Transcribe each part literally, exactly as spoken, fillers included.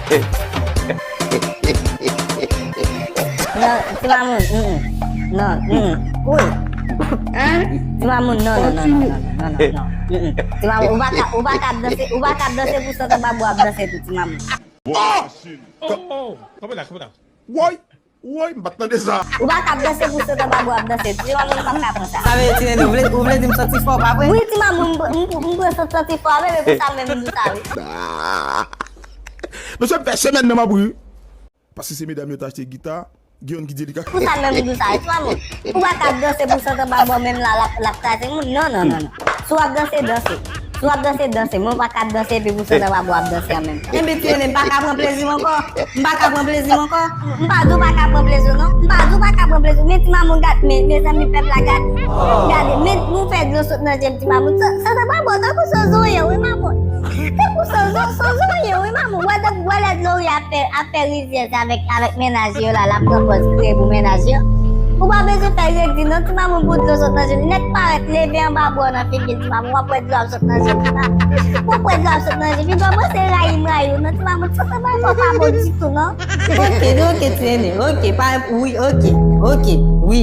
Non, ti mamoun, mm, mm. Non, mm, mm. Woy. Hein? Ti mamoun, non, non, non, non, non, non, non, non. Mm, mm. Ti mamoun, ou pa ka, ou pa ka ap danse, ou pa ka ap danse pou Santa Barbara ap danse tou, ti mamoun. Oh! Oh, oh, oh. Kanpe la, kanpe la. Woy, woy, m pa t tande sa. Ou pa ka ap danse pou Santa Barbara ap danse, ti mamoun, m pa ka pran sa. Sa vle di, Ti Nene, ou vle, ou vle di m santi fò, pa vre? Wi, ti mamoun, m, m, m, m santi fò, men, men pou sa menm m di sa, wi. Ah. Mesye, m fè semèn nan m ap ri. Paske se medam yo t achte gita, gen youn ki di li ka. Pou sa menm m di sa, ti mamoun. Ou pa ka ap danse pou Santa Barbara menm la, l ap, l ap kraze moun. Non, non, non, non. Si w ap danse, danse. Si w ap danse, danse. Men w pa ka ap danse epi pou Santa Barbara ap danse an menm tan. Enben, Ti Nene, m pa ka pran plezi m ankò. M pa ka pran plezi m ankò. M pa di w pa ka pran plezi w, non. M pa di w pa ka pran plezi w. Men ti mamoun gad, men, mezanmi, pèp la gad. Gade, men nou fè dlo sot nan je m, ti mamoun. Sa, Santa Barbara tankou se w ye, wi, mamoun. Tankou se w, se w ye, wi, mamoun. Wè, tankou wè lè Gloria ap fè, ap fè rizyèz avèk, avèk mennaj yo la, l ap pran pòz kriye pou mennaj yo. Ou pa bezwen fè redi non, ti mamoun, pou dlo sot nan je l. Nèg parèt, leve anba bò nan figi l, ti mamoun, w ap wè dlo ap sot nan je l, ti mamoun. W ap wè dlo ap sot nan je l. Vin kòmanse rayi m rayi w non, ti mamoun, sa, sa pa bon, pa bon ditou non. Ok, ok, Ti Nene, ok, pa, wi, ok, ok, wi.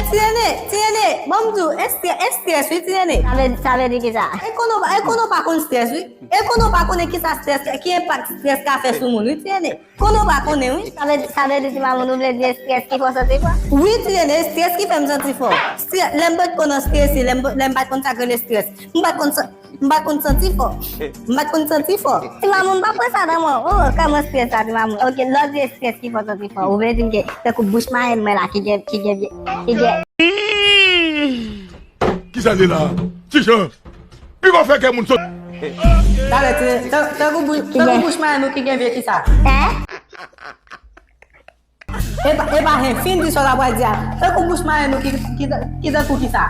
Ti Nene, Ti Nene, ban m di w, estrès, estrès, wi, Ti Nene. Sa vle, sa vle di ki sa? E konnen w pa, e konnen w pa konn estrès, wi. E konnen w pa konnen ki sa estrès, ki enpak estrès ka fè sou moun, wi, Ti Nene. Konnen w pa konnen, wi. Sa vle, sa vle di, ti mamoun, ou vle di estrès ki fè w santi fò? Wi, Ti Nene, estrès ki fè m santi fò. Estrès, lè m pa t konn estrese, lè m, lè m pa t konn sa k rele estrès. M pa t konn sa, m pa t konn santi fò. M pa t konn santi fò. Ti mamoun, m pa pran sa nan men w. Oh, kòman estrès sa, ti mamoun? Ok, lè w di estrès ki fè w santi fò, ou vle di m ke tankou bouch marenn mwen la ki gen, ki gen, ki gen. Kisa l ye la? Ti Jan, piko fè kè moun sot. Talè, ti, tan, tankou bou-, tankou bouch marenn ou ki gen vye kisa? Hein? E pa, e pa hen, fin di sa w ta pral di a. Tankou bouch marenn ou ki, ki, ki tankou kisa?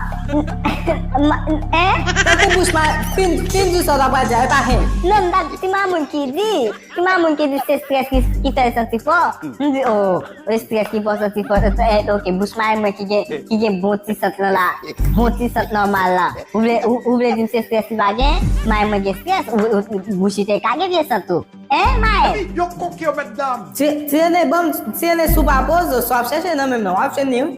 Ma-, hein? Tankou bouch ma-, fin, fin di sa w ta pral di a, e pa hen. Non, m pa, ti mamoun ki di. Ti mamoun ki di se estrès ki, ki fè l santi fò. M di, oh, estrès ki fè w santi fò. Eh, ok, bouch marenn mwen ki gen, ki gen bon ti sant lan la. Bon ti sant nòmal la. Ou vle, ou, ou vle di m se estrès li pa gen? Marenn mwen gen estrès. Ou, ou, ou, bouch li te ka gen vye sant tou. Hein, marenn? Yo koke yo, mèt dam. Ti, Ti Nene, ban m, Ti Nene, si w pa poze w, sa w ap chèche nan men m nan, w ap jwenn li, wi.